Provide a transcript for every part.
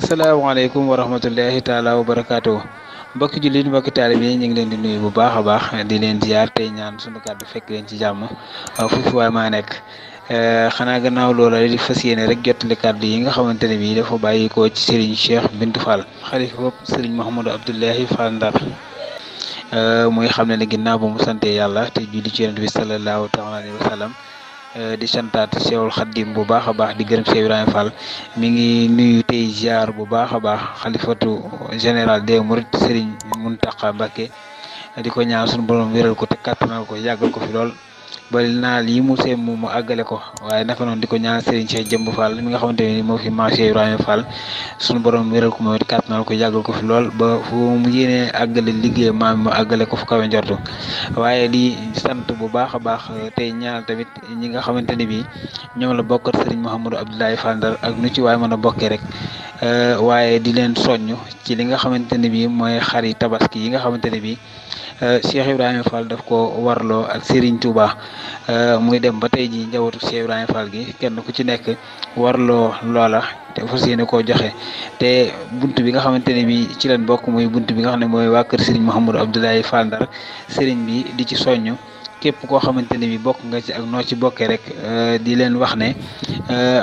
asalaamaaleykum wa rahmatullahi taala wa barakaatu mbokki jullit mbokki taalibe yi ñu ngi leen di nuyu bu baax a baax di leen ziar tey ñaan sunu kàddu fekk leen ci jàmm foofu waay maa nekk xanaa gannaaw loola di fas yéene rek jottali kàddu yi nga xamante ne bii dafa bàyyi ko ci Serigne Cheikh Bintou Fall xalifa bopp Serigne Mouhamadou Abdoulahi Fall Ndar muy xam ne ginnaaw ba mu sante yàlla te julli ci yonent bi sallallahu taala alayhi wa sallam di santaat Cheikhul Khadim bu baax a baax di gërëm Cheikh Ibrahima Fall mi ngi nuyu tey ziar bu baax a baax xalifatu général des Mourides Serigne Mountakha Mbacké di ko ñaan suñu borom wéral ko te kattanal ko yàggal ko fi lool ba naal yi mu seem mu àggale ko waaye naka noonu di ko ñaan Serigne Cheikh Jëmb Fall mi nga xamante ne moo fi maam Cheikh Ibrahima Fall suñu borom wéral ko moom it kattanal ko yàggal ko fi lool ba fu mu yéenee àggale liggéey maam mu àggale ko fu kawe njortu waaye di sant bu baax a baax tey ñaan tamit ñi nga xamante ne bii ñoom la bokkat Serigne Mouhamadou Abdoulaye Fall Ndar ak nu ci waaye mën a bokkee rek waaye di leen soññ ci li nga xamante ne bii mooy xari tabaski yi nga xamante ne bii Cheikh Ibrahima Fall daf ko warloo ak Serigne Touba muy dem ba tey jii njabootu Cheikh Ibrahima Fall gi kenn ku ci nekk warloo loola te fas yéene koo joxe te bunt bi nga xamante ne bii ci leen bokk muy bunt bi nga xam ne mooy waa kër Serigne Mouhamadou Abdoulaye Fall Ndar Serigne bi di ci soññ képp koo xamante ne bi bokk nga ci ak noo ci bokkee rek di leen wax ne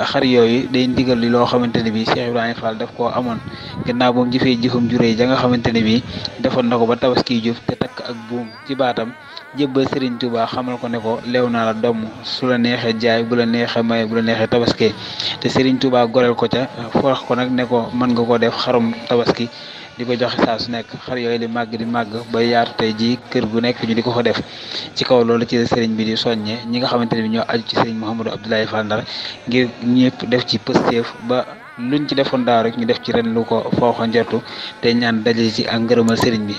xar yooyu day ndigal li loo xamante ne bi Cheikh Ibrahima Fall daf koo amoon gannaaw ba mu jëfee jëfam juree ja nga xamante ne bi defoon na ko ba tabaski jëf te takk ak buum ci baatam jébbal Serigne Touba xamal ko ne ko leew naa la doom su la neexee jaay bu la neexee maye bu la neexee tabaski te Serigne Touba goreel ko ca foox ko nag ne ko mën nga koo def xarum tabaski di ko joxe saa su nekk xar yooyu di màgg ba yaatu tey jii kër gu nekk ñu di ko fa def ci kaw loolu ci sëriñ bi di soññe ñi nga xamante ne bi ñoo aju ci sëriñ Mouhamadou Abdoulaye Fall Ndar ngir ñëpp def ci pësteef ba luñ ci defoon daaw rek ñu def ci ren lu ko fooxa njortu te ñaan daje ci ak ngërëmal sëriñ bi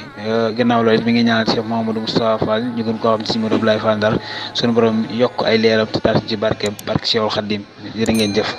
gannaaw loolu mi ngi ñaanal Cheikh Mouhamadou Moustapha Fall ñu gën koo xam ci Mouhamadou Abdoulaye Fall Ndar suñu borom yokk ay leeram te taas ci barke Cheikhul Khadim jërë ngeen jëf